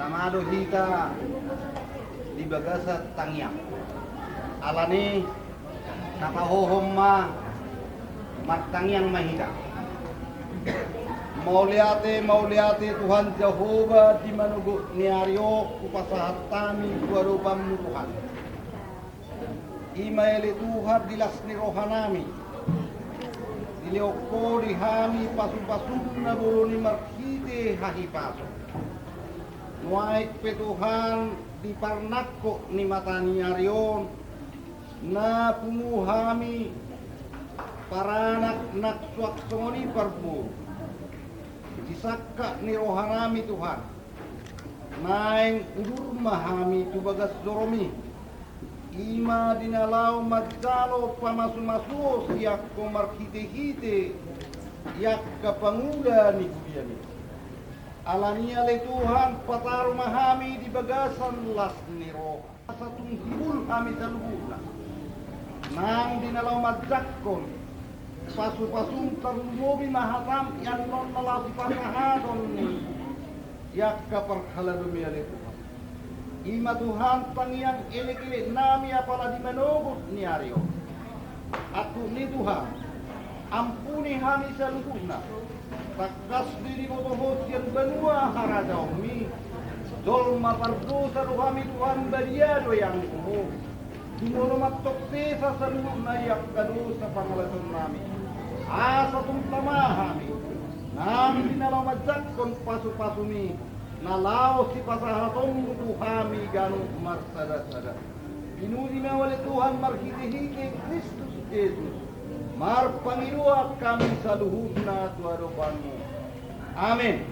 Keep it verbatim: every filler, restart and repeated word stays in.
Tama do hita di bagasan tangiang. Alani na pahohom ma, martangiang ma hita. Mauliate, mauliate Tuhan Jahowa, di manogot ni ari on hupasahat hami tu adopanmu Tuhan. I ma ale Tuhan di las ni rohanami, dilehon Ho di hami pasupasum na bolon i marhite hahipason. Nuaeng pe Tuhan, di parnangkok ni mata ni ari on, na pungu hami paranak nang suang songon i parboru. Di sangkap ni rohanami Tuhan, naeng udur ma hami tu bagas joromi. I ma di na laho manjalo pamasumasuon sian Ho marhitehite i angka pangula ni huria i. Alani i ale Tuhan, pataru ma hami di bagasan las ni roha. Asa tung hibul hami saluhutna. Nang di na laho manjangkon pasupasum, tarlumobi ma hatam i annon na laho sipasahaton ni i angka parhaladomi ale Tuhan. I ma Tuhan tangiang elekeleknami apala di manogot ni ari on. Antong ale Tuhan, ampuni hami saluhutna. Tangkas do diboto Ho sian banua harajaonmi. Jolma pardosa do hami Tuhan, badia do ianggo Ho. Jumolo ma antong sesa saluhutna i angka dosa pangalahononnami. Asa tung tama hami nang di na laho manjangkon pasupasumi na laho sipasahatonmu tu hami ganup marsadasada. Pinuji ma Ho ale Tuhan marhitehite Kristus Jesus. Marpangidoan hami saluhutna tu adopanmu. Amen.